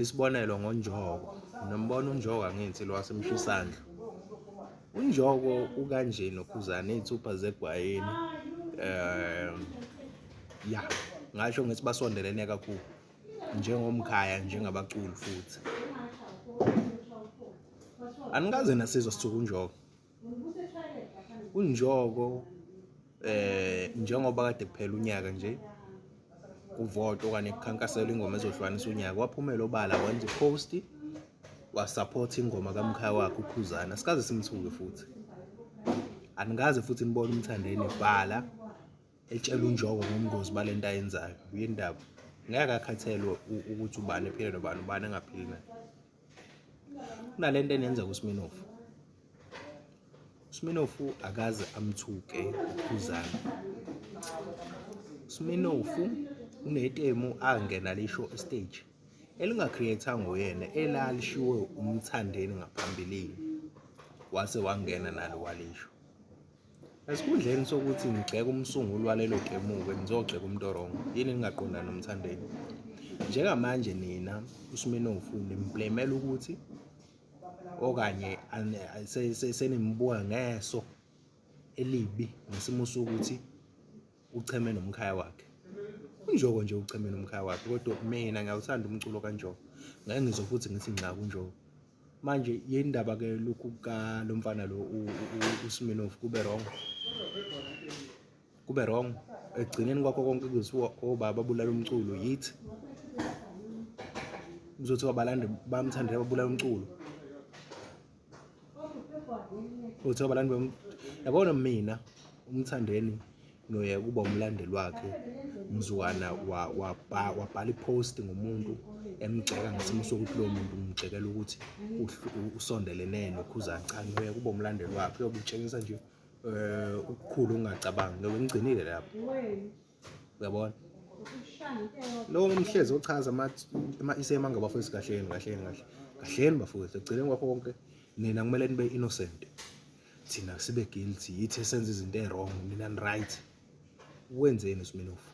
Ngizenzela isibonelo ngoNjoko. Nombona uNjoko angithi lo waseMshisandlu. UNjoko ukanje noKhuzani iy'thupha zegwayini. Ya, ngasho ngithi basondelene kakhulu njengomkhaya njengabaculi futhi. Anikaze nasizwa sithuka uNjoko. UNjoko njengoba kade kuphela unyaka nje kuvotwa okanye kukhankaselwa ingoma ezohlukanisa unyaka, waphumela obala wenza i-post wa-support ingoma kamkhaya wakhe uKhuzani. Asikaze simthuke futhi, anikaze futhi nibone uMthandeni ebhala etshela uNjoko ngobungozi balento ayenzayo. Yini ndaba? Ngeke akhathelwe ukuthi ubani ephile nobani, ubani engaphili naye. Kunalento eniyenza kuSminofu. USminofu akaze amthuke uKhuzani. USminofu unetemu angena lisho estage elinga-create-anga uyena, elalishiwe uMthandeni ngaphambilini, wase wangena nalo walisho. Esikhundleni sokuthi ngigxeke umsunguli walelo temu-ke ngizogxeka umuntu o-wrong. Yini ningaqondani noMthandeni? Njengamanje nina uSminofu nimblamela ukuthi okanye senimbuka ngeso elibi ngesimo sokuthi ucheme nomkhaya wakhe. UNjoko nje ucheme nomkhaya wakhe, kodwa mina ngiyawuthanda umculo kaNjoko. Ngeke ngizwe futhi ngithi nca kuNjoko. Manje yini ndaba ke lokhu kalo mfana lo uSminoff kube wrong? Kube wrong. Ekugcineni kwakho konke kuzothiwa obaba babulala umculo yithi. Kuzothiwa abalandi bamthandela babulala umculo. Kuzothiwa abalandi, yabona mina uMthandeni noyeka kuba umlandeli wakhe mzukwana wabhala i-post ngomuntu emgxeka ngesimo sokuthi lowo muntu umgxekela ukuthi usondelene noKhuzani. Cha, ngiyoyeka kuba umlandeli wakhe, uyobe utshengisa nje ukukhulu ungacabangi, ngiyobe ngigcinile lapho, uyabona. Lowo mhlezi ochaza ama-isem angabafowethu, kahleni kahleni kahle kahleni bafowethu, ekugcineni kwakho konke nina kumele nibe innocent, thina sibe guilty, yithi esenza izinto e-wrong, nina ni-right. Wenzeni uSminofu?